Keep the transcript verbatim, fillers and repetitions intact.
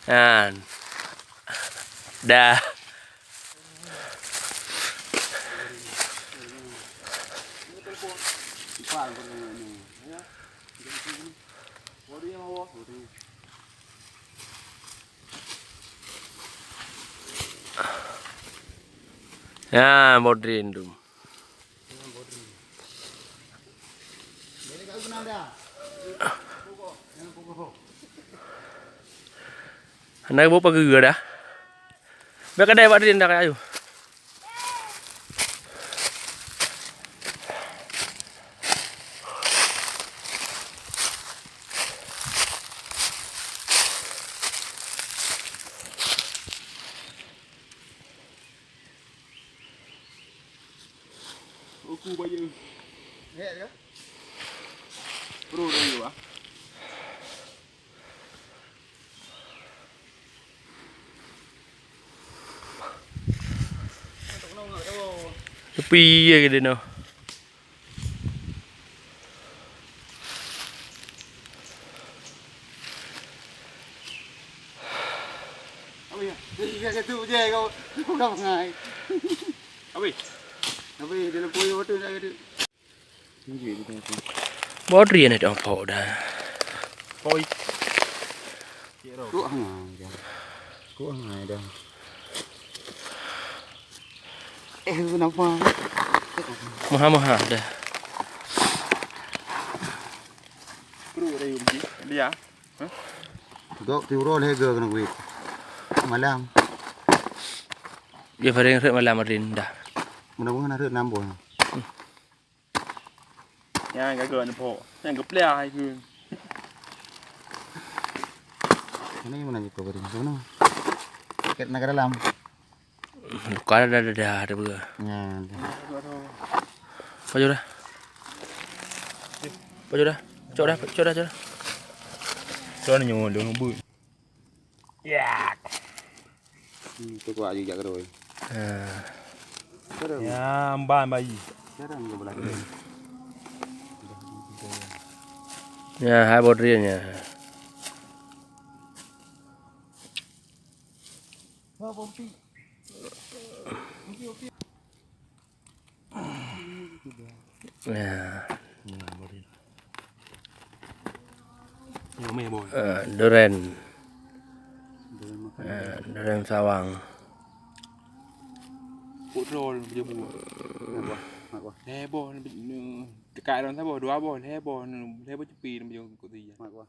Nyan. Dah. Nyan, bodri tu. Hana boh pageue dah. Bèk kadai bak dindang kayu. Aku bayar. Bro, dah yuk ah. Sepi ya ke dia noh. Apa ya? Tiga satu je kau. Kau dah pengai. Apa? Apa dia lampu yang betul nak kata? Bodri na dong po dah. Poi. Kok hang aja. Kok hang aja dah. Eh, kenapa? Maha-maha dah. Kru dah yum ji. Dia. Hah? Gok pi uroe lhèe go keuneuk wit. Malam. Dia paling rhet malam rin dah. Mudah-mudahan rhet nambah. Nyan gaga ni pok. Nyan geuplia hai keu. Ini mana ni kau beri? Mana? Ket naga dalam. Bukan ada, ada, ada, ada apa. Nyan. Pajoh dah. Pajoh dah. Cok dah, cok dah, cok dah. Cok dah nyoe dong ngebut. Ya. Hmm, tu kuat juga keroi. Ha. Keroi. Ya, amban bayi. Sekarang ke belah keroi. Ya, hai bodri nya. Wah, pompi. Pompi, pompi. Ya. Ngomel, boy. Eh, duren. Duren makan. Eh, duren sawang. Kok drol, baju buah. Mak wah, mak wah. Lhèe boh, ne, ne, dekat dalam saboh, dua boh, lhèe boh, ne, lhèe boh cepi, ne, baju kok tu ya. Mak wah.